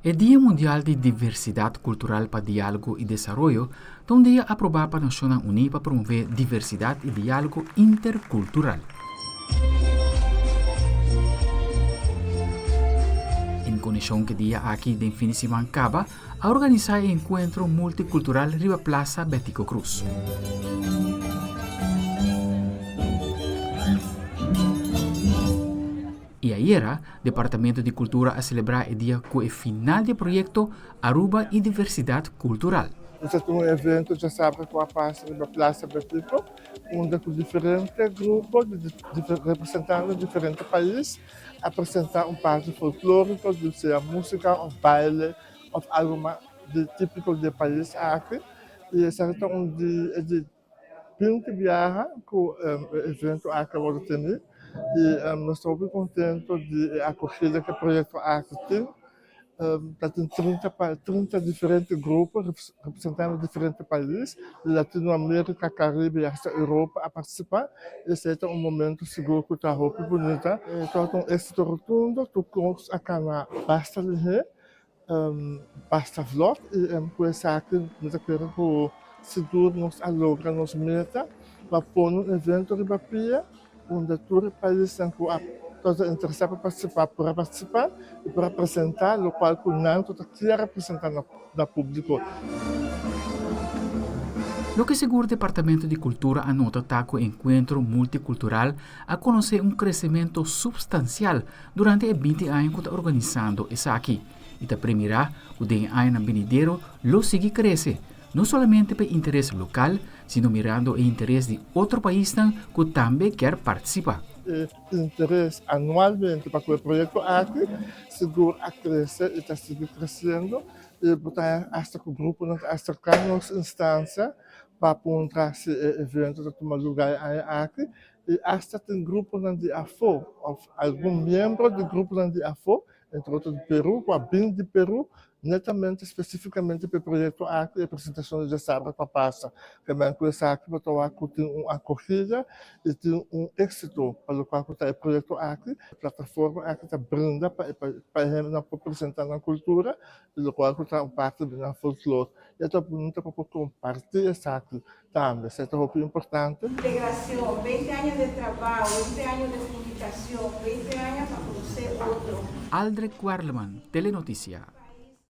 E Dia Mundial di Diversidat Kultural pa Diálogo i Desaroyo ta un dia aprobá pa Nashonnan Uní pa promové diversidat i diálogo interkultural. En konekshon ku e dia aki den fin di siman kaba a organisá e enkuentro multikultural riba Plaza Betico Croes. I ayera, Departamento di Cultura a celebra e dia cu e final di e proyecto Aruba y Diversidad Cultural. Nos ta tin un evento djasabra cu a pasa riba Plaza Betico, unda cu diferente grupo di representante di diferente pais a presenta un parti folklorico, sea musica of baile of algo mas di tipico di e pais aki. Y esaki ta un di e di Binti biaha ku e evento aki a wòrdu teni i nos ta hopi kontentu di e akogida ku e proyekto aki tin. Ta tin 30 30 diferente grupo representando diferente pais di Latinoamerika, Karibe i asta Europa a partisipá. Esei ta un momento sigur ku ta hopi bunita. E tabata un éksito rotundo, tur kos a kana basta lihé. Basta vlot y cu esaki mi ta kere cu sigur nos a logra nos meta pa pone un evento riba pia unda tur e paisnan cu a ta interesa pa participa por a participa y por a presenta locual cu nan ta kier a presenta na publico. Loke sigur Departamento di Cultura a nota ta cu e encuentro multicultural a conoce un crecemento substancial durante e binti aña ku ta organisando esaki i ta premirá ku den e añanan benidero lo sigui krese, no solamente pa e interes lokal, sino mirando e interes di otro paisnan ku tambe kier partisipá. E interes anualmente pa ku e proyekto aki sigur a krese i ta sigui kresiendo i bo ta hasta ku gruponan ta aserká nos instansia pa puntra si e evento ta tuma lugá e aña aki I asta tin gruponan di afó, òf algun miembro di gruponan di afó, entre otro di Perú, ku a bin di Perú netamente, spesífikamente pa e proyekto aki, e presentashon di djasabra ku a pasa. Kemey ku esaki bo ta wak ku tin un akogida i tin un éksito pa lokual ku ta e proyekto aki. E plataforma aki ta brinda pa e pa e hendenan por presentá nan kultura i lokual ku ta un parti di nan folklor. I e ta bunita pa por kompartí esaki Tambe esei ta hopi importante. Integracion, 20 aña de trabao, 20 aña de comunicacion, 20 aña pa conoce otro. Aldrich Werleman, Telenoticia.